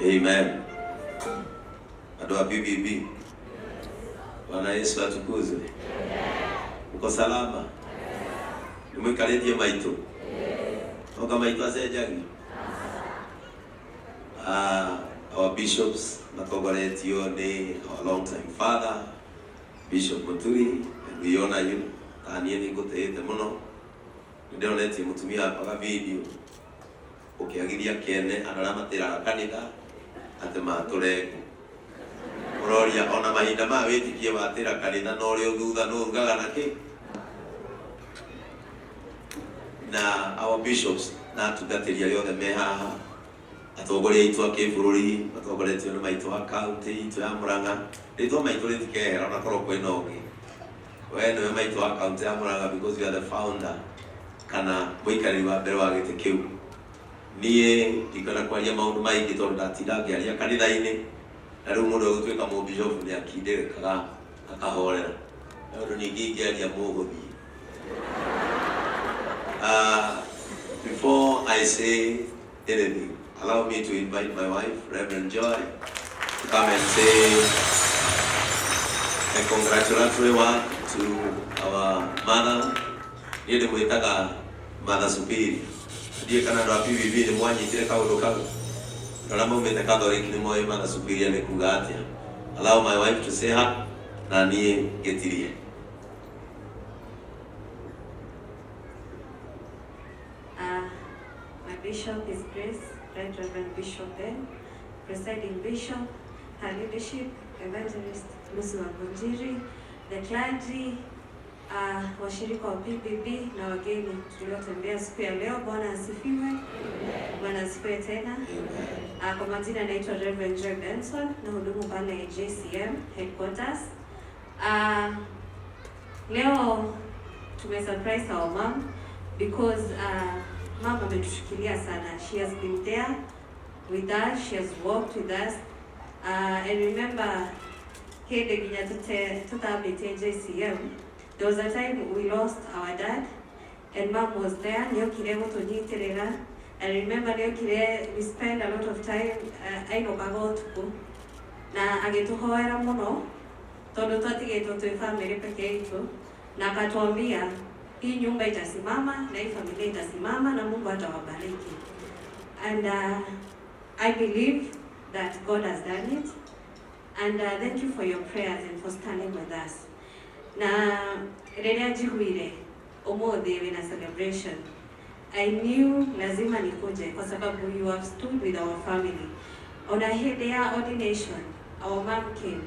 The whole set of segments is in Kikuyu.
Amen. Andũ a BBB. Bwana Yesu atukuzwe. Uko salama? Nĩmũikarĩtie maitũ? Oka maitũ acenjagia? Our bishops matongoretio nĩ our long time father Bishop Muturi, and we honor you. Ta niĩ nĩ ngũtĩĩte mũno. Nĩ ndĩronetie mũtumia wakwa ga video ũkĩagithia kĩene andũ arĩa matĩraga kanitha atĩ matũre ngũ. Ũroria ona mahinda maya wĩtĩkie watĩra kanitha na ũrĩ o thutha nũ ũrugaga na kĩ? Na our bishops na atungatĩri arĩa othe me haha, atongoria aitũ a kĩbũrũri matongoretio nĩ maitũ wa kaunti itũ ya Murang'a. Rĩtwa maitũ rĩtikehera ona korwo kwĩna ũngĩ. We nĩwe maitũ wa kaunti ya Murang'a because you are the founder kana mũikarĩri wa mbere wa gĩtĩ kĩu. Niĩ ndikwenda kwaria maũndũ maingĩ tondũ ndatinda ngĩaria kanitha-inĩ na rĩu mũndũ egũtuĩka mũbishofu nĩ akindĩrĩkaga akahorera. Nĩ ũndũ ningĩ ingĩaria mũgũthiĩ. Before I say anything, allow me to invite my wife, Reverend Joy, to come and say a congratulatory word to our mother. Niĩ ndĩmwĩtaga Mother Superior. Ndiũĩ kana andũ a PBB nĩ mwanyitire kaũndũ kau. Andũ arĩa maumĩte Catholic nĩ moĩ Mother Superior nĩ kuga atĩa. Allow my wife to say her, na niĩ ngĩtirie. My bishop, His Grace, Right Reverend Bishop Ben, Presiding Bishop, her leadership, Evangelist Lucy Wangũnjiri, the clergy, washirika wa PBB na wageni tuliotembea siku ya leo. Bwana asifiwe. Bwana asifiwe tena. Kwa majina naitwa Reverend Joy Benson na hudumu pale JCM headquarters. Leo tume surprise our mom because mom ametushikilia sana. She has been there with us, she has walked with us. And remember hĩndĩ nginya tũtambĩtie JCM, there was a time we lost our dad and mom was there, nĩokire gũtũnyitĩrĩra. And remember nĩokire, we spent a lot of time, ainũkaga ũtukũ na agĩtũhoera mũno tondũ twatigĩtwo twĩ family peke itũ, na akatuambia hii nyumba itasimama na hii familia itasimama na Mungu atawabariki. And I believe that God has done it. And thank you for your prayers and for standing with us. Na rĩrĩa njiguire ũmũthĩ wĩna celebration, I knew lazima nikuje kwa sababu you have stood with our family. Ona hĩndĩ ya ordination, our mom came.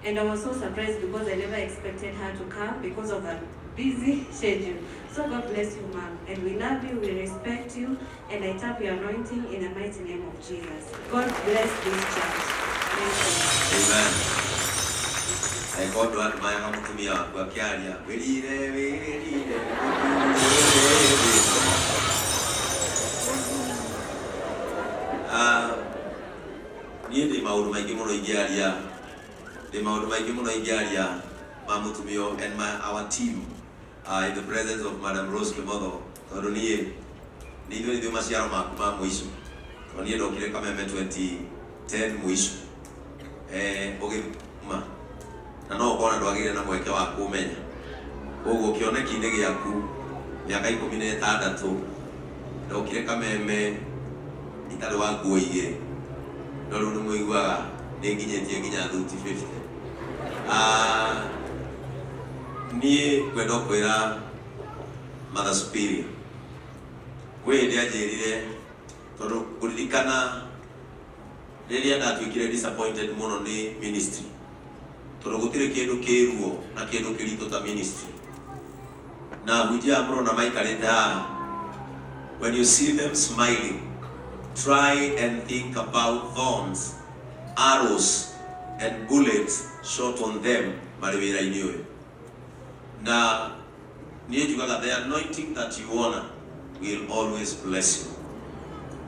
And I was so surprised because I never expected her to come because of her busy schedule. So God bless you, ma'am. And we love you, we respect you, and I tap your anointing in the mighty name of Jesus. God bless this church. Thank you. Amen. Angĩkorwo ndũratũmayaga mũtumia waku akĩaria, wĩrire wĩrire wĩrire. Ah, niĩ ndĩ maũndũ maingĩ mũno ingĩaria, ndĩ maũndũ maingĩ mũno ingĩaria ma mũtumia ũyũ and my, our team, in the presence of Madam Rose Kimotho, tondũ niĩ nĩ ithuĩ ithuĩ maciaro maku ma mũico, tondũ niĩ ndokire Kameme 2010 mũico ũgĩthuma na no ũkorwo na ndwagĩire na mweke wa kũmenya. Koguo kĩoneki-inĩ gĩaku mĩaka 16 ndokire Kameme itarĩ wa nguo igĩrĩ, no rĩu nĩ mũiguaga nĩ nginyĩtie nginya thuti 50. Niĩ ngwenda kwĩra Mother Superior kwĩ hĩndĩ anjĩrire, tondũ ngũririkana rĩrĩa ndatuĩkire disappointed mũno nĩ ministry, tondũ gũtirĩ kĩndũ kĩruo na kĩndũ kĩritũ ta ministry, na hunjia aya mũrona maikarĩte haha, when you see them smiling, try and think about thorns, arrows and bullets shot on them marĩ wĩra-inĩ ũyũ. Na niĩ njugaga the anointing that you honor will always bless you.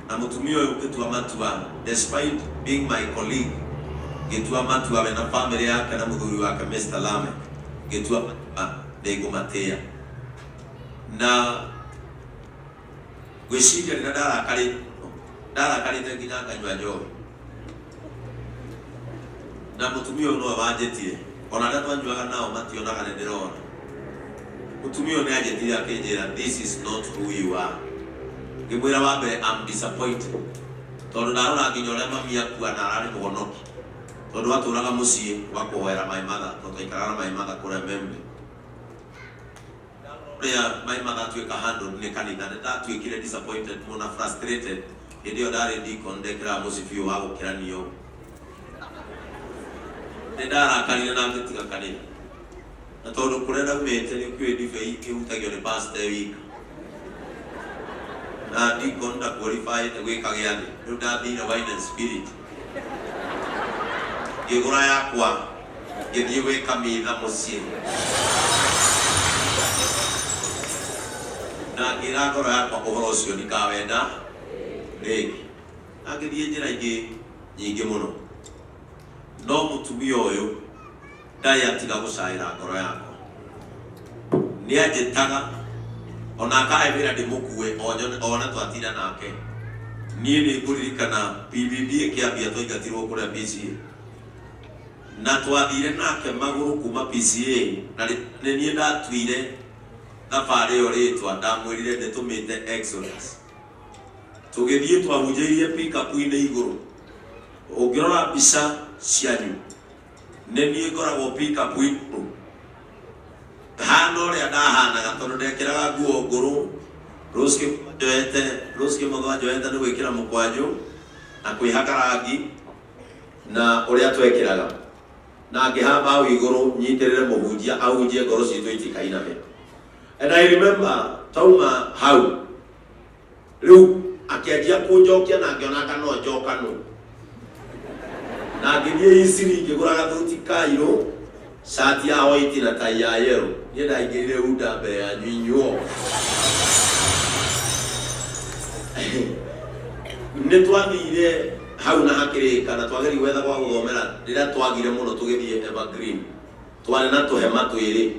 Na mũtumia ũyũ ngĩtua matua, despite being my colleague, ngĩtua matua we na family yake na mũthuri wake Mr. Lamek, ngĩtua matua nĩ ngũmatĩĩa. Na ngwĩciria rĩrĩa ndarakarĩte Ndarakarĩte nginya nganyua njohi. Na mũtumia ũyũ nowe wanjĩtire. Ona arĩa twanyuaga nao mationaga nĩ ndĩrona. Mũtumia ũyũ nĩ anjĩtire akĩnjĩra this is not who you are. Ngĩmwĩra wa mbere I'm disappointed. Tondũ ndarora nginya ũrĩa mami akua na ararĩ mũhonoki. Tondũ atũraga mũciĩ wa kũhoera my mother, tondũ twaikaraga na my mother kũrĩa Membe. Ũrĩa my mother atuĩka handled nĩ kanitha, nĩ ndatuĩkire disappointed mũno na frustrated. Hĩndĩ ĩyo ndarĩ deacon, ndekĩraga mũcibi ũyũ wa gũkĩrania ũũ. Nĩ ndarakarire na ngĩtiga kanitha. Na tondũ kũrĩa ndaumĩte nĩ ũkĩũĩ ndibei ĩhutagio nĩ pastor e wika. Na deacon nda qualify gwĩka gĩathĩ. Rĩu ndathire wine and spirit. Ngĩgũra yakwa ngĩthiĩ gwĩka mitha mũciĩ. Na ngĩra ngoro yakwa ũhoro ũcio ndikawenda rĩngĩ. Na ngĩthiĩ njĩra ingĩ nyingĩ mũno. No mũtumia ũyũ ndarĩ atiga gũcaĩra ngoro yakwa. Nĩ anjĩtaga ona akahe wĩra ndĩmũkue one twatinda nake. Niĩ nĩ ngũririkana PBB ĩkĩambia twaingatirwo kũrĩa PCA. Na twathire nake magũrũ kuma PCA na nĩ niĩ ndatuire thabarĩ ĩyo rĩtwa ndamwĩrire ndĩtũmĩte Exodus. Tũgĩthiĩ twahunjĩirie pickup-inĩ igũrũ. Ũngĩrora mbica cianyu nĩ niĩ ngoragwo pickup igũrũ. Hana ũrĩa ndahanaga tondũ ndekĩraga nguo ngũrũ, Rose njoete, Rose Kĩmotho anjoete nĩ gwĩkĩra mũkwanjũ na kwĩhaka rangi na ũrĩa twekĩraga. Na ngĩhamba hau igũrũ nyitĩrĩre mũhunjia ahunjie ngoro citũ itikainame. And I remember tauma hau rĩu akĩanjia kũnjokia na ngĩona no njokanwo. Na ngĩthiĩ Isiri ngĩgũra gathuti kairũ, cati ya white na tai ya yellow. Niĩ ndaingĩrire UDA mbere yanyu inyuo. Nĩ twathire hau na hakĩrĩka na twageria gwetha gwa gũthomera rĩrĩa twagire mũno tũgĩthiĩ Evergreen. Twarĩ na tũhema twĩrĩ.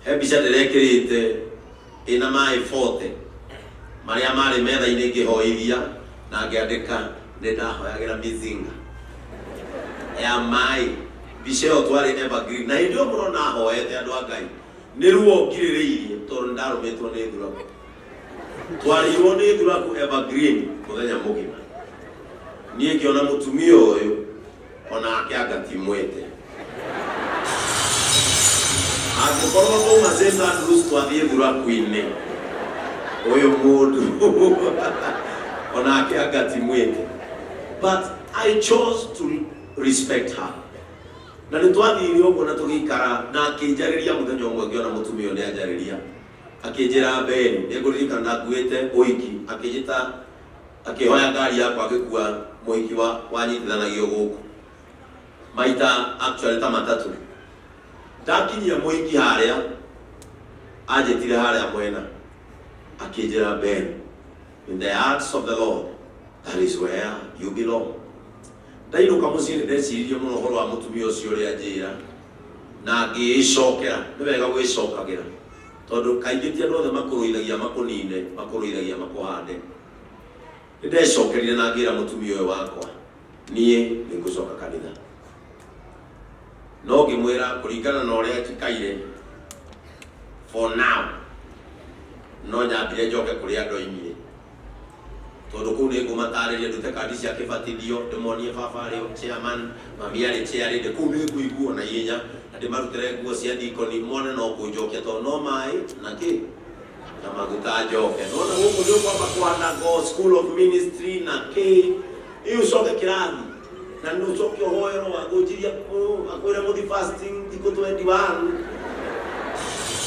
He mbica ndĩrekĩrĩte ĩna maĩ 40 marĩa marĩ metha-inĩ ngĩhoithia na ngĩandĩka nĩ ndahoyagĩra mizinga ya maĩ. Mbica ĩyo twarĩ Evergreen na hĩndĩ ĩyo mũno nahoete andũ a Ngai nĩ ruo ngirĩrĩirie tondũ nĩ ndarũmĩtwo nĩ thuraku. Twarĩirwo nĩ thuraku Evergreen mũthenya mũgima. Niĩ ngĩona mũtumia ũyũ onake anga ti mwĩte. Angĩkorwo twauma St Andrews twathiĩ thuraku-inĩ, ũyũ mũndũ onake anga ti mwĩte. But I chose to respect her. Na nĩ twathire ũguo na tũgĩikara na akĩnjarĩria mũthenya ũmwe ngĩona mũtumia ũyũ nĩ anjarĩria. Akĩnjĩra Ben, nĩ ngũririkana ndakuĩte ũhiki, akĩnjĩta akĩhoya ngari yakwa agĩkua mũhiki wa wanyitithanagio gũkũ. Maita actually ta matatũ. Ndakinyia mũhiki harĩa, anjĩtire harĩa mwena. Akĩnjĩra Ben, in the hearts of the Lord, that is where you belong. Ndainũka mũciĩ nĩ ndeciririe mũno ũhoro wa mũtumia ũcio ũrĩa anjĩra na ngĩĩcokera. Nĩ wega gwĩcokagĩra tondũ kaingĩ ti andũ othe makũrũithagia makũnine, makũrũithagia makũhande. Nĩ ndecokerire na ngĩra mũtumia ũyũ wakwa niĩ nĩ ngũcoka kanitha. No ngĩmwĩra kũringana na ũrĩa njikaire for now no nyambire njoke kũrĩa ndoimire tondũ kũu nĩ ngũmatarĩria ndute kandi cia kĩbatithio ndĩmonie baba arĩ chairman mami arĩ chair lady kũu nĩ ngũiguo na ihenya na ndĩmarutĩre nguo cia dikoni mone no kũnjokia tondũ no maĩ na kĩ na maguta njoke nona gũkũ nĩ ũkwamba kwandago school of ministry na kĩ ĩ ũcoke kĩrathi na nĩ ũcoke ũhoerwo agũnjirie akwĩre mũthi fasting thikũ 21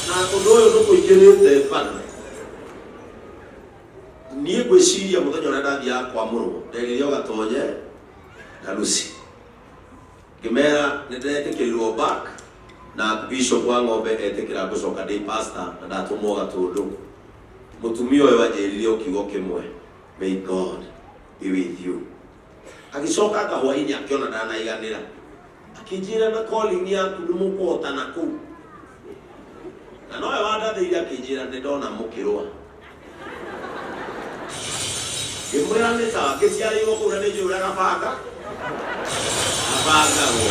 na ũndũ ũyũ ndũkũingĩrĩte bado. Niĩ ngwĩciria mũthenya ũrĩa ndathiaga kwamũrwo nderire ũgatonye na Lucy ngĩmera nĩ ndĩretĩkĩrirwo back na bishop wa ng'ombe etĩkĩra ngũcoka ndĩ pastor na ndatũmwo Gatũndũ. Mũtumia ũyũ anjĩrire o kiugo kĩmwe, may God be with you. Agĩcoka anga hwainĩ akĩona ndanaiganĩra akĩnjĩra na calling yaku nĩ mũkũhotana kũu na nowe wandathĩire akĩnjĩra nĩ ndona mũkĩrũa. Ngĩmwĩra nĩ sawa, ngĩciarĩirwo kũu na nĩ njũĩ ũrĩa gabanga gabangagwo.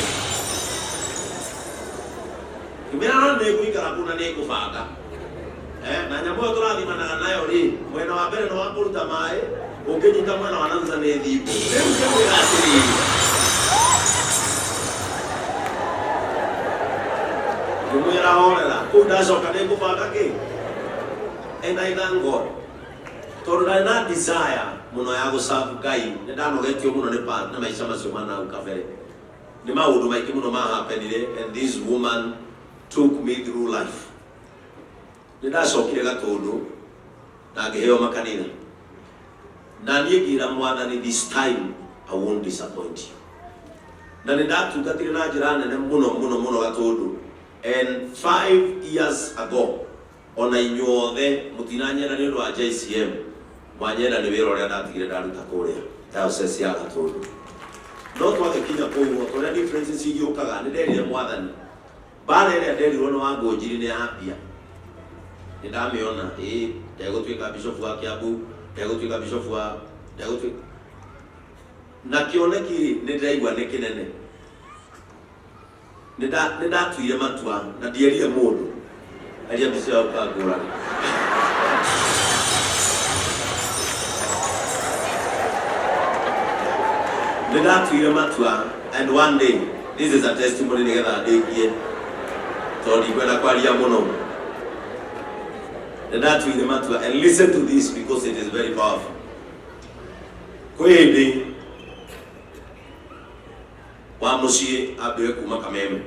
Ngĩmwĩra no nĩ ngũikara kũu na nĩ ngũbanga. Eh, na nyamũ ĩyo tũrathimanaga nayo rĩ, mwena wa mbere nĩ wa kũruta maĩ, ũngĩnyita mwena wa na thutha nĩ thimbũ. Rĩu ngĩmwĩra atĩrĩrĩ, ngĩmwĩra horera, kũu ndacoka nĩ ngũbanga kĩ? And I thank God. Tondũ ndarĩ na desire mũno ya gũcabu Ngai, nĩ ndanogetio mũno nĩ nĩ maica macio ma nahau kabere. Nĩ maũndũ maingĩ mũno ma happenire and this woman took me through life. Nĩ ndacokire Gatũndũ na ngĩheo makanitha. Na niĩ ngĩra Mwathani this time I won't disappoint you. Na nĩ ndatungatire na njĩra nene mũno mũno mũno Gatũndũ and 5 years ago ona inyuothe mũtinanyenda nĩ ũndũ wa JCM, mwanyenda nĩ wĩra ũrĩa ndatigire ndaruta kũrĩa diocese ya Gatũndũ. No twagĩkinya kũu, o ta ũrĩa differences igĩũkaga, nĩ nderire Mwathani mbara ĩrĩa nderirwo nĩ Wangũnjiri nĩ yambia, nĩ ndamĩona ĩĩ ndegũtuĩka bishop wa Kiambu, ndegũtuĩka bishop wa ndegũtuĩka na kĩoneki rĩ, nĩ ndĩraigua nĩ kĩnene. Nĩ ndatuire matua na ndierire mũndũ aria mbica yao kangũraga. Nĩ ndatuire matua and one day, this is a testimony nĩgetha ndĩkie tondũ ndikwenda kwaria mũno. Nĩ ndatuire matua, and listen to this because it is very powerful. Kwĩ hĩndĩ wa mũciĩ ambire kuma Kameme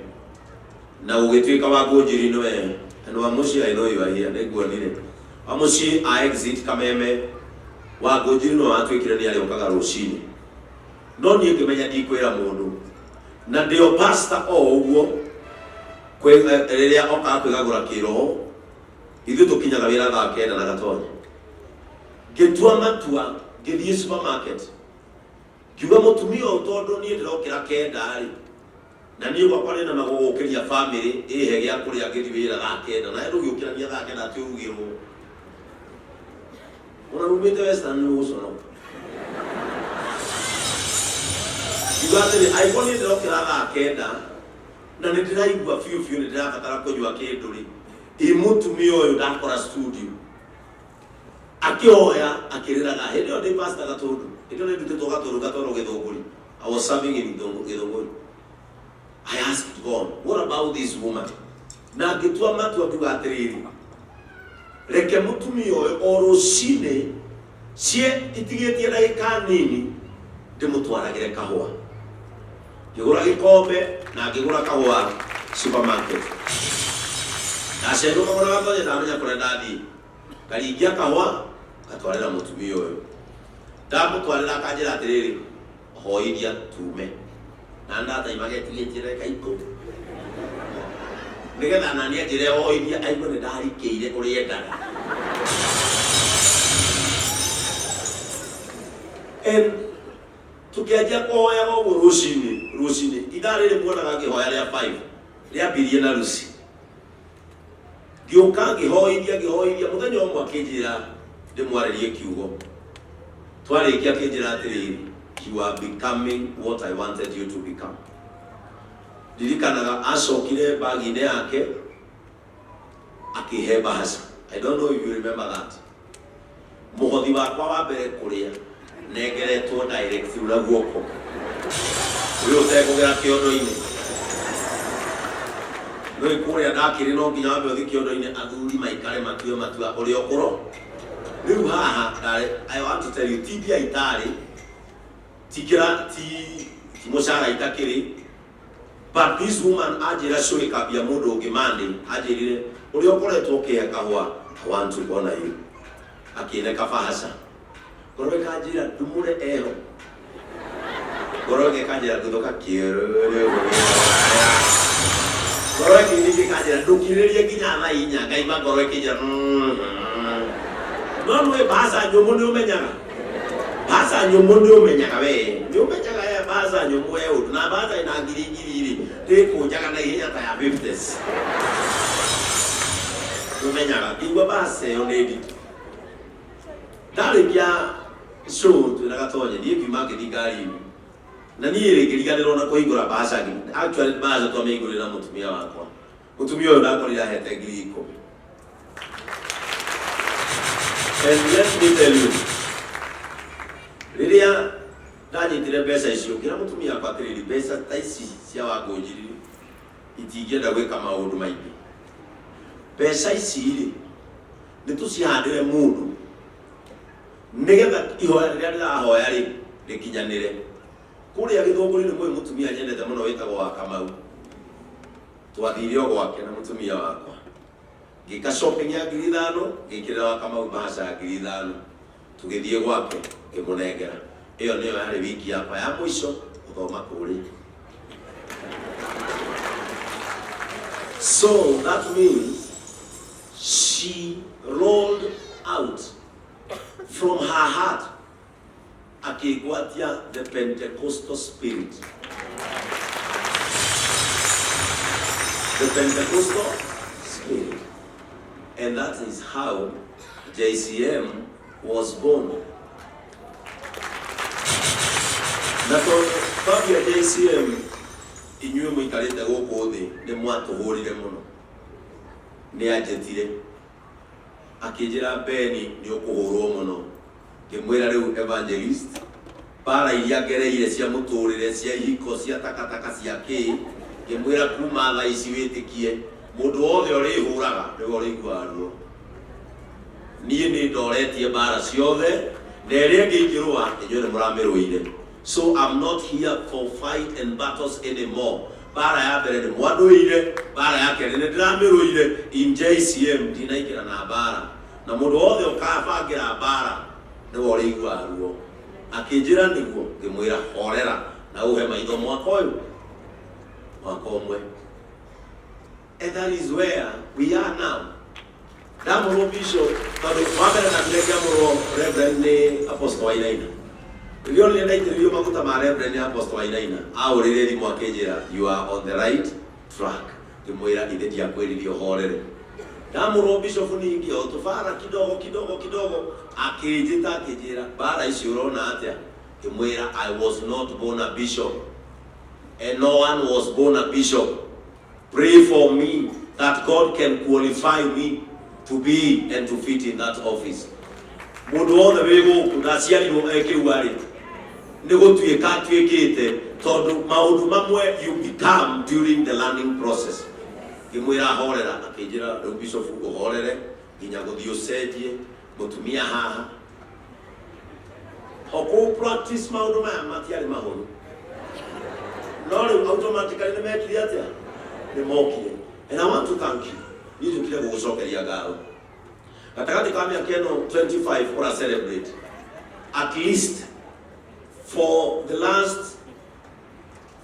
na gũgĩtuĩka wa Ngũnjiri nĩwe, and wa mũciĩ, I know you are here, nĩnguonire wa mũciĩ a exit Kameme, wa Ngũnjiri nĩwe watuĩkire nĩ arĩũkaga rũcinĩ, no niĩ ngĩmenya ndikwĩra mũndũ na ndĩo pastor o ũguo rĩrĩa okaga kwĩgagũra kĩroho, ithuĩ tũkinyaga wĩra thaa 9 na gatonya. Ngĩtua matua, ngĩthiĩ supermarket, ngiuga mũtumia ũyũ, tondũ niĩ ndĩrokĩra 9 rĩ, na niĩ gwakwa rĩ na magũgũkĩria family ĩhe gĩa kũrĩa, ngĩthiĩ wĩra thaa 9, nawe ndũgĩũkĩrania thaa 9 atĩ ũrugĩrwo ona umĩte Western nĩ ũgũconoka. Ngiuga atĩrĩ, angĩkorwo niĩ ndĩrokĩra thaa 9 na nĩ ndĩraigua biũ biũ nĩ ndĩrabatara kũnyua kĩndũ rĩ, ĩ mũtumia ũyũ ndakora studio akĩhoya akĩrĩraga. Hĩndĩ ĩyo ndĩ pastor Gatũndũ, hĩndĩ ĩyo nĩ ndutĩtwo Gatũndũ ngatwarwo Gĩthũngũri. I was serving in Gĩthũngũri. I asked God, what about this woman? Na ngĩtua matua ngiuga atĩrĩrĩ, reke mũtumia ũyũ o rũcinĩ cie itigĩtie ndagĩka nini ndĩmũtwaragĩre kahũa. Ngĩgũra gĩkombe na ngĩgũra kahũa supermarket, ndacenũka mũno gatonya, ndamenya kũrĩa ndathiĩ, ngaringia kahũa ngatwarĩra mũtumia ũyũ. Ndamũtwarĩra akanjĩra atĩrĩrĩ, hoiria tume na ndataima getigĩtie ndagĩka 10 nĩgetha nani anjĩre hoiria aigue nĩ ndarikĩire ũrĩa endaga. And tũkĩanjia kũhoyaga ũguo rũcinĩ rũcinĩ, ithaa rĩrĩ muonaga ngĩhoya rĩa 5 rĩambirie na Lucy. Ngĩũka ngĩhoithia ngĩhoithia, mũthenya ũmwe akĩnjĩra ndĩmwarĩrie kiugo. Twarĩkia akĩnjĩra atĩrĩrĩ, "You are becoming what I wanted you to become." Ndirikanaga acokire bagi-inĩ yake akĩhe bahasha. I don't know if you remember that. Mũhothi wakwa wa mbere kũrĩa nengeretwo direct na guoko ũyũ ũtekũgera kĩondo-inĩ. Nĩ kũrĩa ndakĩrĩ no nginya wambe ũthiĩ kĩondo-inĩ, athuri maikare matue matua ũrĩa ũkũro. Rĩu haha ndarĩ, I want to tell you, ti mbia itarĩ, ti kĩra ti ti mũcara itakĩrĩ, but this woman anjĩra cũĩ kambia mũndũ ũngĩ Monday, anjĩrire ũrĩa ũkoretwo ũkĩhe kahũa, I want to honor you. Akĩne kabahasha, ngoro ĩkanjĩra ndumũre eho, ngoro ĩngĩ ĩkanjĩra ngũthũka kĩrũrũ, ngoro ĩngĩ ningĩ ĩkanjĩra ndũkirĩrĩrie nginya thaa 4. Ngaigua ngoro ĩkĩnjĩra no nĩ mbaca nyũmũ, nĩ ũmenyaga mbaca nyũmũ, nĩ ũmenyaga we, nĩ ũmenyaga we mbaca nyũmũ we ũndũ na mbaca ĩna ngiri ngiri rĩ, ndĩkũnjaga na ihenya ta ya 50s. Nĩ ũmenyaga ngĩigua mbaca ĩyo nĩ nditũ. Ndarĩkia So twĩna Gatonye, niĩ ngiuma ngĩthiĩ ngari-inĩ na niĩ rĩ ngĩriganĩrwo na kũhingũra mbaca. Actually, mbaca twamĩhingũrire na mũtumia wakwa. Mũtumia ũyũ ndakorire ahete 10,000. And let me tell you, rĩrĩa ndanyitire mbeca icio, ngĩra mũtumia wakwa atĩrĩrĩ, mbeca ta ici cia Wangũnjiri itingĩenda gwĩka maũndũ maingĩ. Mbeca ici rĩ, nĩ tũcihandĩre mũndũ nĩgetha ihoya rĩrĩa ndĩrahoya rĩ rĩkinyanĩre. Kũrĩa Gĩthũngũri nĩ mũĩ mũtumia nyendete mũno wĩtagwo wa Kamau. Twathire o gwake na mũtumia wakwa, ngĩka shopping ya 5,000, ngĩkĩrĩra wa Kamau mbahaca ya 5,000, tũgĩthiĩ gwake ngĩmũnengera. Ĩyo nĩyo yarĩ wiki yakwa ya mũico gũthoma kũrĩa. So that means she rolled out from her heart, akĩgwatia the Pentecostal spirit, the Pentecostal spirit, and that is how JCM was born. Na tondũ twambia JCM, inyuĩ mũikarĩte gũkũ thĩ nĩ mwatũhũrire mũno. Nĩ anjĩtire akĩnjĩra, "Beni, nĩ ũkũhũrwo mũno." Ngĩmwĩra, "Rĩu evangelist, mbara iria ngereire cia mũtũrĩre, cia ihiko, cia takataka, cia kĩ." Ngĩmwĩra, "Kuma thaa ici wĩtĩkie mũndũ wothe ũrĩhũraga nĩwe ũrĩiguaga ruo. Niĩ nĩ ndoretie mbara ciothe, na ĩrĩa ĩngĩ ingĩrũa inyuĩ nĩ mũramĩrũire. So I'm not here for fight and battles anymore. Mbara ya mbere nĩ mwandũire, mbara ya kerĩ nĩ ndĩramĩrũire. In JCM ndinaingĩra na mbara, na mũndũ wothe ũkabangĩra mbara nĩwe ũrĩiguaga ruo." Akĩnjĩra nĩguo. Ngĩmwĩra, "Horera na ũhe maitho mwaka ũyũ, mwaka ũmwe." And that is where we are now. Ndamũrwo bishop, tondũ wa mbere ndambire kĩamũrwo reverend nĩ Apostle Wainaina. Rĩrĩa onire ndaitĩrĩrio maguta ma reverend nĩ Apostle Wainaina, ahũrĩire thimũ akĩnjĩra, "You are on the right track." Ngĩmwĩra, "Ithe ndiakwĩrire ũhorere?" Ndamũrwo bishop ningĩ o tũbara kidogo kidogo kidogo, akĩnjĩta akĩnjĩra, "Mbara ici ũrona atĩa?" Ngĩmwĩra, "I was not born a bishop and no one was born a bishop. Pray for me that God can qualify me to be and to fit in that office." Mũndũ wothe wĩ gũkũ ndaciarirwo e kĩu arĩ, nĩ gũtuĩka atuĩkĩte, tondũ maũndũ mamwe you become during the learning process. Ngĩmwĩra horera, akĩnjĩra, "Rĩu bishop ũhorere nginya gũthiĩ ũcenjie mũtumia haha o kũ practice." Maũndũ maya matiarĩ mahũthũ, no rĩu automatically nĩ mekire atĩa? Nĩ mokire. And I want to thank you. Niĩ njũkire gũgũcokeria ngatho. Gatagatĩ ka mĩaka ĩno 25 ũra celebrate, at least for the last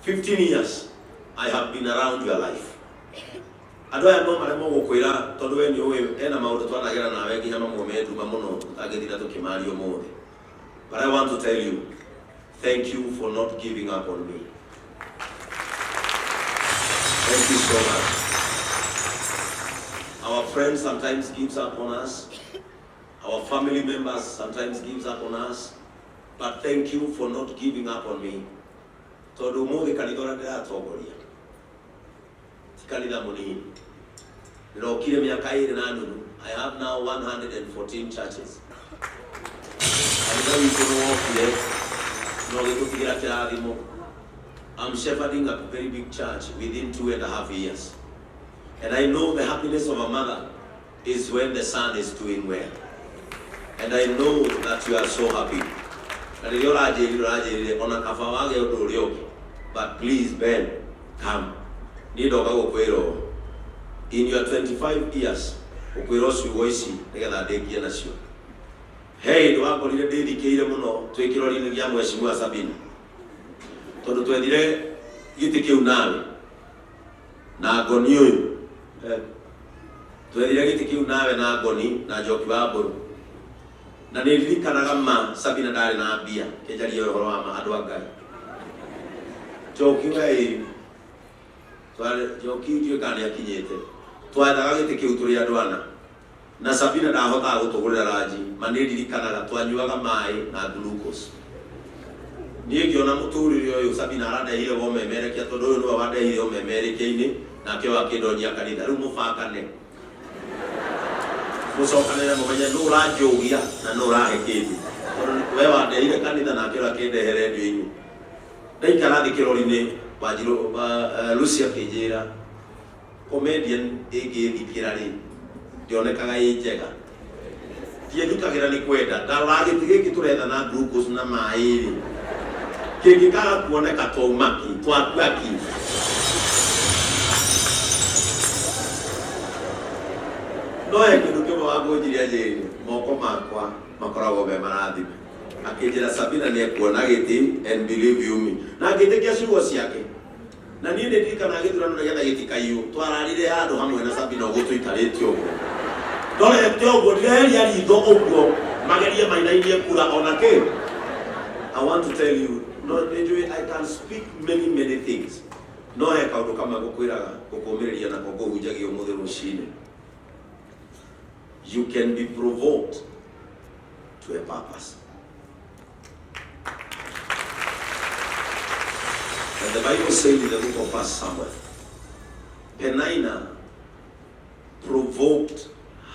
15 years I have been around your life. Andũ aya no maremwo gũkwĩra tondũ we nĩ ũĩ ena maũndũ twanagera nawe nginya mamwe me nduma mũno tũtangĩtinda tũkĩmaria ũmũthĩ. But I want to tell you thank you for not giving up on me. Thank you so much. Our friends sometimes gives up on us, our family members sometimes gives up on us, but thank you for not giving up on me, tondũ ũmũthĩ kanitha ũrĩa ndĩratongoria ti kanitha mũnini. Ndĩrokire mĩaka 2.5, I have now 114 churches. Kanitha witũ nĩ wokire na ũgĩtũtigĩra kĩrathimo. I'm shepherding a very big church within 2.5 years, and I know the happiness of a mother is when the son is doing well, and I know that you are so happy. Na rĩrĩa ũranjĩrire, ũranjĩrire ona kaba wage ũndũ ũrĩa ũngĩ, but please, Ben, come. Niĩ ndoka gũkwĩra ũũ, in your 25 years, gũkwĩra ciugo ici nĩgetha ndĩkie nacio. He hĩndĩ wakorire ndĩthikĩire mũno twĩ kĩrori-inĩ gĩa Mheshimiwa Sabina, tondũ twethire gĩtĩ kĩu nawe na ngoni ũyũ. Twethire gĩtĩ kĩu nawe na ngoni na Njoki wa Mbũrũ, na nĩ ririkanaga ma Sabina ndarĩ na mbia. Kĩnjarie ũhoro wa ma, andũ a Ngai. Njoki we, Njoki ndiũĩ kana nĩ akinyĩte. Twethaga gĩtĩ kĩu tũrĩ andũ ana. Na Sabina ndahotaga gũtũgũrĩra ranji, ma nĩ ndirikanaga twanyuaga maĩ na glucose. Niĩ ngĩona mũtũrĩre ũyũ Sabina arandehire wa ũmemerekia tondũ ũyũ nĩwe wandehire ũmemerekia-inĩ nake ũyũ akĩndonyia kanitha. Rĩu mũbangane mũcokanĩre mũmenye nũ ũranjũgia na nũ ũrahe kĩndũ, tondũ we wandehire kanitha nake ũyũ akĩndehe redio-inĩ. Ndaikara thĩ kĩrori-inĩ Wanjirũ Lucy akĩnjĩra comedian ĩngĩthikĩra rĩ ndĩonekaga ĩ njega. Ndiethikagĩra nĩ kwenda, ndarora gĩtĩ gĩkĩ tũretha na glucose na maĩ rĩ, kĩngĩkaga kuoneka twauma kĩ, twakua kĩ? No he kĩndũ kĩmwe Wangũnjiri anjĩrire, moko makwa makoragwo me marathime. Akĩnjĩra Sabina nĩ ekuona gĩtĩ and believe you me. Na ngĩtĩkia ciugo ciake. Na niĩ nĩ ndirikanaga gĩthurano nĩgetha gĩtikaiywo, twararire handũ hamwe na Sabina ũguo tũikarĩte ũguo. Ndorete ũguo, ndireheria ritho ũguo, magerie mainainie kura ona kĩ. I want to tell you, no nĩnjũĩ I can speak many many things, no he kaũndũ kamwe ngũkwĩraga, ngũkũmĩrĩria nako ngũhunjagia ũmũthĩ rũcinĩ. You can be provoked to a purpose. And the Bible said in the book of First Samuel, Penina provoked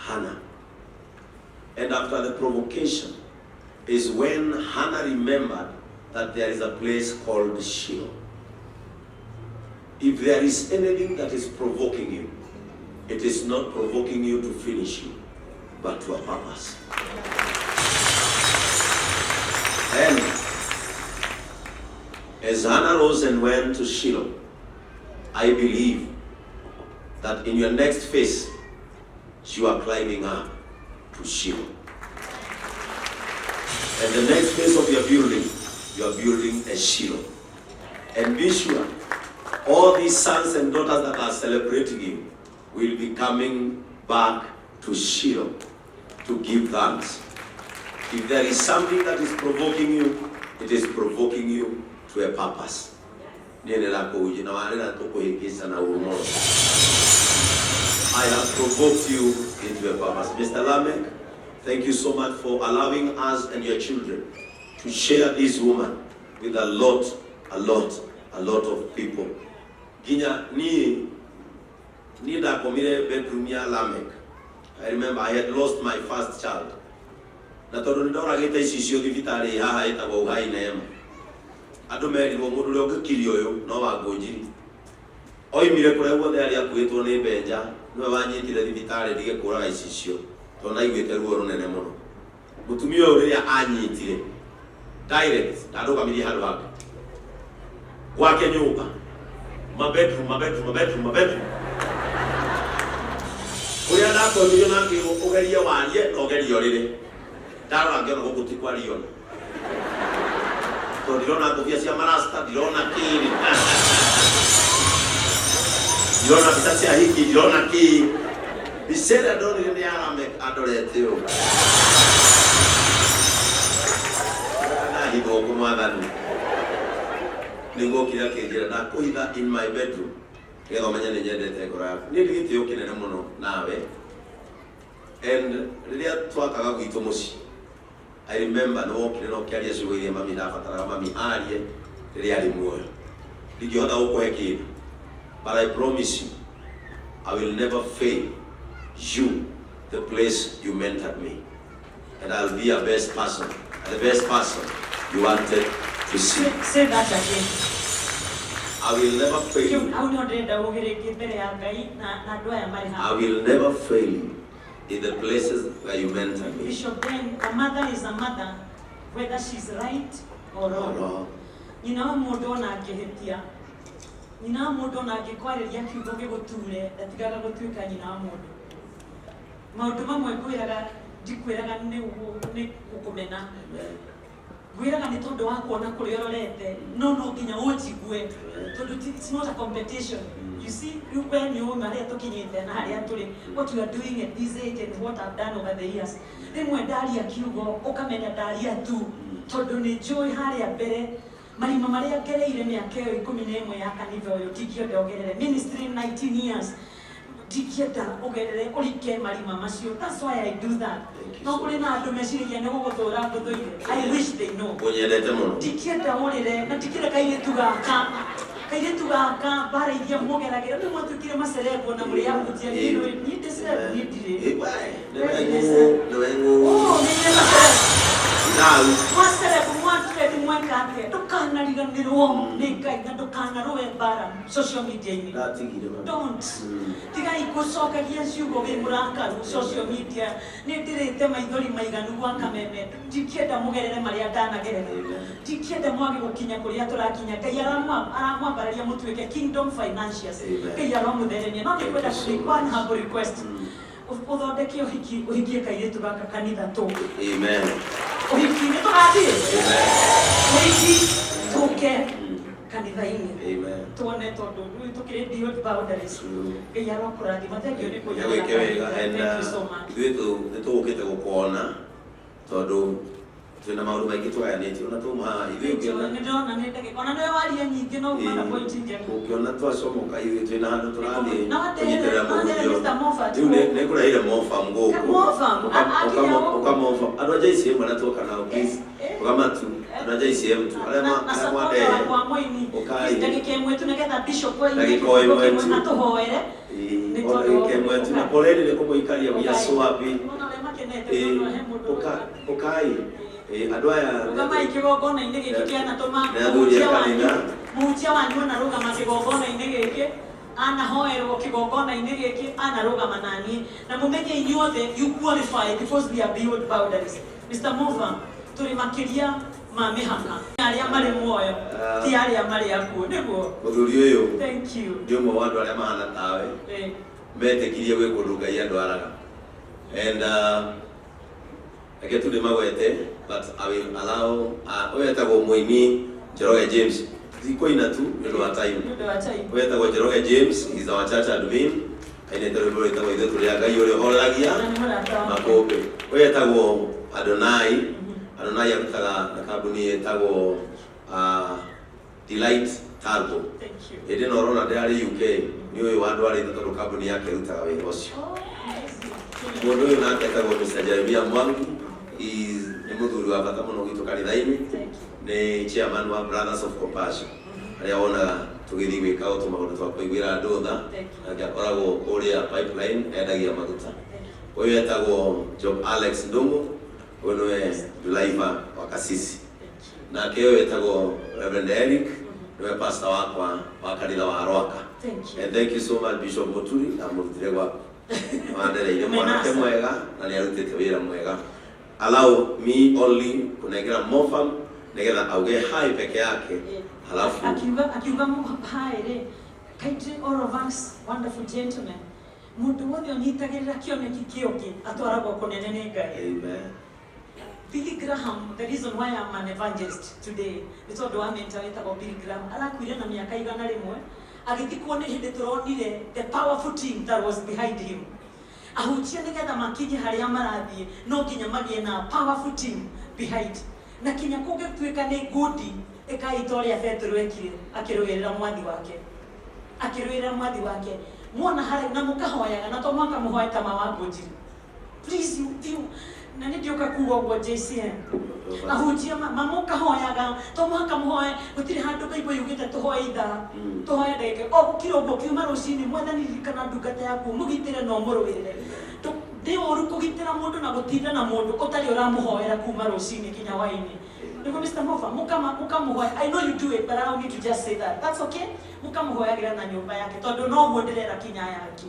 Hannah. And after the provocation is when Hannah remembered that there is a place called Shiloh. If there is anything that is provoking you, it is not provoking you to finish you, but to a purpose. And as Hannah rose and went to Shiloh, I believe that in your next phase, you are climbing up to Shiloh. And the next phase of your building, you are building a Shiloh. And be sure, all these sons and daughters that are celebrating you will be coming back to Shiloh to give thanks. If there is something that is provoking you, it is provoking you to a purpose. Niĩ nĩndakũhunjia na warĩra tũkũhĩngĩca na ũru mũno. I have provoked you into a purpose. Mr. Lameck, thank you so much for allowing us and your children to share this woman with a lot, a lot, a lot of people. Nginya niĩ niĩ ndakomire bedroom ya Lameck. I remember I had lost my first child. Na tondũ nĩ ndoragĩte icicio thibitarĩ haha ĩtagwo Uhai Neema. Andũ merirwo mũndũ ũrĩa ũngĩkiria ũyũ no Wangũnjiri. Oimire kũrĩa guothe arĩ akuĩtwo nĩ Benja, nĩwe wanyitire thibitarĩ ndige kũraga icicio tondũ ndaiguĩte ruo rũnene mũno. Mũtumia ũyũ rĩrĩa anyitire direct ndandũgamirie handũ hangĩ. Gwake nyũmba, ma bedroom, ma bedroom, ma bedroom, ma bedroom. Kũrĩa ndatonyirio na ngĩrwo ũgerie warie na ũgerie ũrĩre. Ndarora ngĩona gũkũ ti kwario ona. Tondũ ndirona ngũbia cia marasta, ndirona kĩrĩ. Ndirona mbica cia hiki, ndirona kĩ. Mbica ĩrĩa ndonire nĩ ya Lameck andorete ũũ. Ndahithwo kũ mwathani. Nĩguo okire akĩnjĩra ndakũhitha in my bedroom nĩgetha ũmenye nĩ nyendete ngoro yaku. Niĩ ndĩ gĩtĩo kĩnene mũno nawe. And rĩrĩa twakaga gwitũ mũciĩ, I remember nĩ wokire na ũkĩaria ciugo iria mami ndabataraga mami arie rĩrĩa arĩ muoyo. Ndingĩhota gũkũhe kĩndũ, but I promise you, I will never fail you the place you mentored me. And I'll be a best person, the best person you wanted to see. Say that again. I will never fail you. Hau nĩho ndĩrenda ũge rĩngĩ mbere ya Ngai na andũ aya marĩ haha. I will never fail you in the places where you mentored me. Bishop Ben, a mother is a mother whether she's right or wrong. Wrong. Nyina wa mũndũ ona angĩhĩtia, nyina wa mũndũ ona angĩkwarĩria kiugo gĩgũture, ndatigaga gũtuĩka nyina wa mũndũ. Maũndũ mamwe ngwĩraga, ndikwĩraga nĩ gũkũmena. Ngwĩraga nĩ tondũ wa kuona kũrĩa ũrorete, no no nginya ũnjigue, tondũ it's not a competition. You see, rĩu we nĩ ũĩ harĩa tũkinyĩte na harĩa tũrĩ, what you are doing at this age and what I've done over the years. Rĩmwe ndaria kiugo, ũkamenya ndaria tu, tondũ nĩ njũĩ harĩa mbere, marima marĩa ngereire mĩaka ĩyo 11 ya kanitha ũyũ, ndingĩenda ongerere. Ministry 19 years. Ndingĩenda ũgerere ũrike marima macio. That's why I do that. Thank you No so kũrĩ na andũ meciragia nĩ gũgũthũra ngũthũire. I wish they know. Ũnyendete mũno. Ndingĩenda ũrĩre na ndikĩrĩ kairĩtu gaka mbara iria mũgeragĩra nĩ mwatuĩkire macerebwo na mũrĩ ahunjia. Niĩ niĩ ndĩ celeb, niĩ ndirĩ. Eh, we, nĩwe ng'ũ, nĩwe ng'ũ. Oh, nĩ nyĩ maceleb. Nau. Mwaceleb, mwatrend, mweka atĩa, ndũkanariganĩrwo nĩ Ngai na ndũkanarũe mbara social media-inĩ. Ndatigire mami. Don't. Tigai gũcokagia ciugo wĩ mũrakaru social media. Nĩ ndĩrĩte maithori maiganu gwa kameme. Ndingĩenda mũgerere marĩa ndanagerera. Ndingĩenda mwage gũkinya kũrĩa tũrakinya. Ngai aramwambararia mũtuĩke kingdom financiers. Amen. Ngai aromũtheremia. No nĩngwenda Thank you so kũmake much. one humble request. Ũthondeke ũhiki, ũhikie kairĩtu gaka kanitha tũ. Amen. Ũhiki nĩ tũgathiĩ. Amen. Ũhiki tũke kanitha-inĩ. Amen. Tuone tondũ rĩu tũkĩrĩ beyond boundaries. True. Ngai arokũrathima. Thank you nĩ kũnyona. Gwĩke wega and Thank you so much. ithuĩ nĩ tũgũkĩte gũkuona tondũ twĩna maũndũ maingĩ tũgayanĩtie ona tuma haha ithuĩ ũngĩona. Nĩ ndĩrona nĩ ndagĩka ona nĩwe waria nyingĩ no uma na point njega. Ũngĩona twacomoka ithuĩ twĩna handũ tũrathiĩ Na wandehere- kũnyitĩrĩra na wandehere mũhunjio. Mr. Moffat. Rĩu nĩ ngũrehire mofam gũkũ. Mofam, akinya gũkũ. Ũkamofa andũ a JCM arĩa tuoka nao, please. Eh. Ũkamatu andũ a JCM tu arĩa Na arĩa supporter mwandehe. wakwa mũini. Ũkai. Ndagĩka ĩmwe tu nĩgetha bishop wa Ndagĩka o ĩmwe tu. atũhoere. Nĩ Ĩĩ, o tondũ ndagĩka ĩmwe tu na poleni nĩ kũmũikaria, we are so happy. Ona ũrĩa makenete Ĩĩ, tondũ he mũndũ ũkai. Ĩĩ, andũ aya rũgamai kĩgongona-inĩ gĩkĩ kĩanatũma Nĩ athuri a mũhunjia wanyu kanitha. Mũhunjia wanyu anarũgama kĩgongona-inĩ gĩkĩ, anahoerwo kĩgongona-inĩ gĩkĩ, anarũgama naniĩ na mũmenye inyuothe you qualify because we are beyond boundaries. Mr. Mova, tũrĩ makĩria ma mĩhaka arĩa marĩ muoyo ti arĩa marĩ akuũ nĩguo. Mũthuri ũyũ Thank you. nĩ ũmwe wa andũ arĩa mahana tawe metĩkirie gwĩ kũndũ Ngai andwaraga and reke tu ndĩmagwete, but I will allow ũyũ etagwo mũini Njoroge James. Ndikũina tu nĩ ũndũ wa time. Nĩ ũndũ wa time. Ũyũ etagwo Njoroge James, is our church admin, ainĩte rwĩmbo rwĩtagwo "Ithuĩ Tũrĩ a Ngai Ũrĩa Ũhoreragia Na nĩ mũrata wakwa. Makũmbĩ". Ũyũ etagwo Adonai. Adonai arutaga na kambuni ĩtagwo Delight Cargo. Thank you. Hĩndĩ ĩno ũrona ndĩrarĩ UK nĩ ũyũ wandwarĩte tondũ kambuni yake ĩrutaga wĩra ũcio. Oh, amazing. Mũndũ ũyũ nake etagwo Mr. Jeremiah Mwangi, is nĩ mũthuri wa bata mũno gwitũ kanitha-inĩ. Thank you. Nĩ chairman wa Brothers of Compassion arĩa wonaga tũgĩthiĩ gwĩka o tũmaũndũ twa kũiguĩra andũ tha. Thank you. Nake akoragwo kũrĩa Pipeline endagia maguta. Thank you. Ũyũ etagwo Job Alex Ndung'u, ũyũ nĩwe driver wa Kasisi. Thank you. Nake ũyũ etagwo Reverend Eric, nĩwe pastor wakwa wa kanitha wa Rwaka. Thank you. And thank you so much, Bishop Muturi, na mũrutire gwaku wandereire mwanake Menasa. mwega na nĩ arutĩte wĩra mwega. Allow me only kunengera mofam nĩgetha auge hi peke yake, halafu Akiuga hi rĩ, kindly all of us wonderful gentlemen, mũndũ wothe ũnyitagĩrĩra kĩoneki kĩũngĩ atwaragwo kũnene nĩ Ngai. Amen. Billy Graham, the reason why I'm an evangelist today nĩ tondũ wa mentor wĩtagwo Billy Graham. Arakuire na mĩaka 100, agĩthikwo nĩ hĩndĩ tũronire the powerful team that was behind him. Ahunjia nĩgetha makinye harĩa marathiĩ no nginya magĩe na powerful team behind, na kinya kũngĩtuĩka nĩ ngundi ĩkaita ũrĩa Petero ekire akĩrũĩrĩra mwathi wake, akĩrũĩrĩra mwathi wake muona harĩa na mũkahoyaga na to mwaka mũhoe ta mawangũnjiri, please, you na nĩ ndĩũka kuga ũguo JCM ahunjia mamũkahoyaga to mũhaka mũhoe gũtirĩ handũ Bible yugĩte tũhoe ithaa tũhoe ndagĩka o gũkira ũguo kiuma rũcinĩ, "Mwathani, ririkana ndungata yaku, mũgitĩre na ũmũrũĩrĩre." Ndĩ ũru kũgitĩra mũndũ na gũtinda na mũndũ ũtarĩ ũramũhoera kuma rũcinĩ kinya hwainĩ nĩguo. Mr. Mofa, mũkamũhoya. I know you do it, but allow me to just say that that's okay. Mũkamũhoyagĩra na nyũmba yake tondũ noguo ndĩrera kinya yake.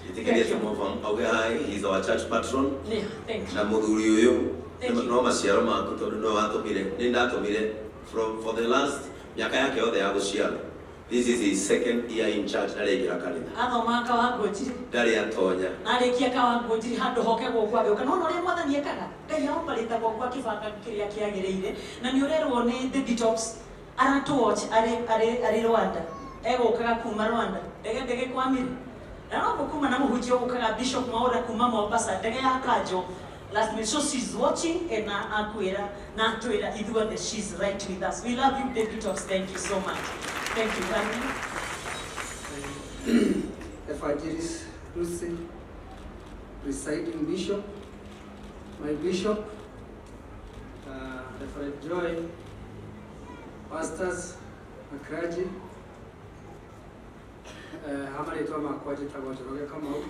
Ĩtĩkĩrie mofam auge hi, he is our church patron. Yeah, thank you. Na mũthuri ũyũ Thank you. no maciaro maku tondũ no watũmire nĩ ndatũmire from for the last mĩaka yake yothe ya gũciarwo. This is his second year in church, ndarĩ aingĩra kanitha. Athomaga Kawangũnjiri. Ndarĩ atonya. Narĩkia Kawangũnjiri handũ hoke gũkũ agĩũka nona ũrĩa mwathani ekaga. Ngai aoparĩta gũkũ akĩbanga kĩrĩa kĩagĩrĩire na nĩ ũrerwo nĩ Baby Tops aratũ watch arĩ Rwanda, egũkaga kuma Rwanda ndege kwamire na no kuma na mũhunjia ũgũkaga Bishop Mwaura kuma Mombasa, ndege ya kanjo last minute. So she's watching and akwĩra na atwĩra ithuothe she's right with us. We love you, Baby Tops. Thank you so much. Thank you, Family. Evangelist. Lucy, presiding bishop, my bishop, Reverend Joy, pastors na clergy, ha marĩtwa makwa njĩtagwo Njoroge Kamau,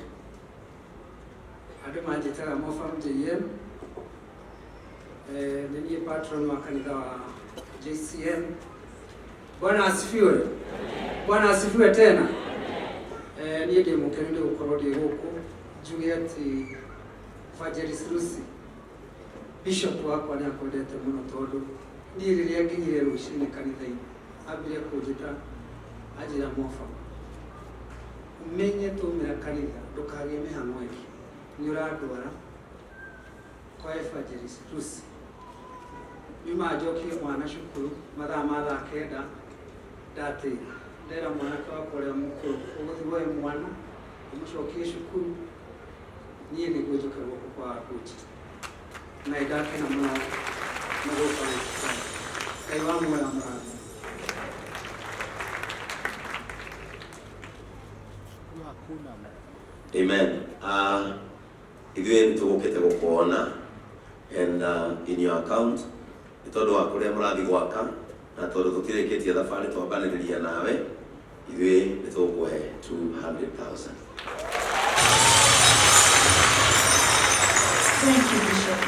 andũ manjĩtaga Mofam JM. Nĩ niĩ patron wa kanitha wa JCM. Bwana asifiwe. Bwana asifiwe tena. Niĩ ndĩ mũkenu nĩ gũkorwo ndĩ gũkũ, njuge atĩ Evangelist Lucy, bishop wakwa, nĩ akwendete mũno, tondũ niĩ rĩrĩa nginyire rũcinĩ kanitha-inĩ ambire kũnjĩta, anjĩra, "Mofa, ũmenye twaumĩra kanitha ndũkagĩe mĩhang'o ĩngĩ, nĩ ũrandwara kwa Evangelist Lucy." Nyuma njokie mwana cukuru mathaa ma thaa 9, ndatĩra ndera mwanake wakwa ũrĩa mũkũrũ ũgũthiĩ woe mwana ũmũcokie cukuru, niĩ nĩguo njoke gũkũ kwa Guji, na nĩndakena mũno nĩ gũka gũkũ kwanyu. Ngai wa muoyo amũrathime. Amen. Ithuĩ nĩ tũgũkĩte gũkuona and in your account nĩ tondũ wa kũrĩa mũrathiĩ gwaka, na tondũ tũtirĩkĩtie thabarĩ twambanĩrĩria nawe, ithuĩ nĩ tũgũkũhe 200,000. Thank you, Bishop.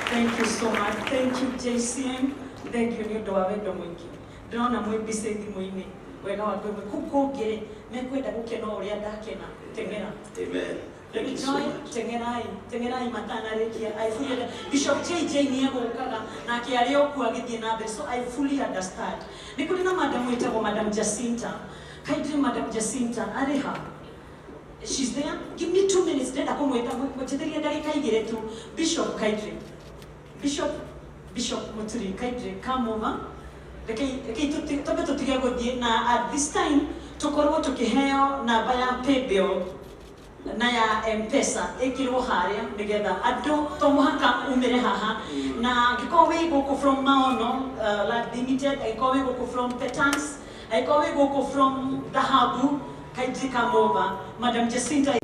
Thank you so much. Thank you, JCM. Thank you nĩ ũndũ wa wendo mũingĩ. Ndĩrona mwĩ mbica thimũ-inĩ. Wega wa Ngai. Kũu kũngĩ mekwenda gũkena o ũrĩa ndakena. Teng'era. Amen. Thank you so Joy, much. teng'erai, teng'erai matanarĩkia. I fully Bishop JJ nĩ egũkaga nake arĩ o kuo agĩthiĩ na mbere. So I fully understand. Nĩ kũrĩ na madam wĩtagwo Madam Jacinta. Kindly, Madam Jacinta, arĩ ha? She's there. Give me 2 minutes. Ndenda kũmwĩta, mũnjĩtĩrie ndagĩka 2 tu. Bishop, kindly. Bishop, Bishop Muturi, kindly come over. Rekei twambe tũtige gũthiĩ na at this time tũkorwo tũkĩheo namba ya paybill na ya Mpesa ĩkĩrwo harĩa nĩgetha andũ to mũhaka umĩre haha, na angĩkorwo wĩ gũkũ from Maono Land Limited, angĩkorwo wĩ gũkũ from Petans, angĩkorwo wĩ gũkũ from Dhahabu, kindly come over. Madam Jacinta.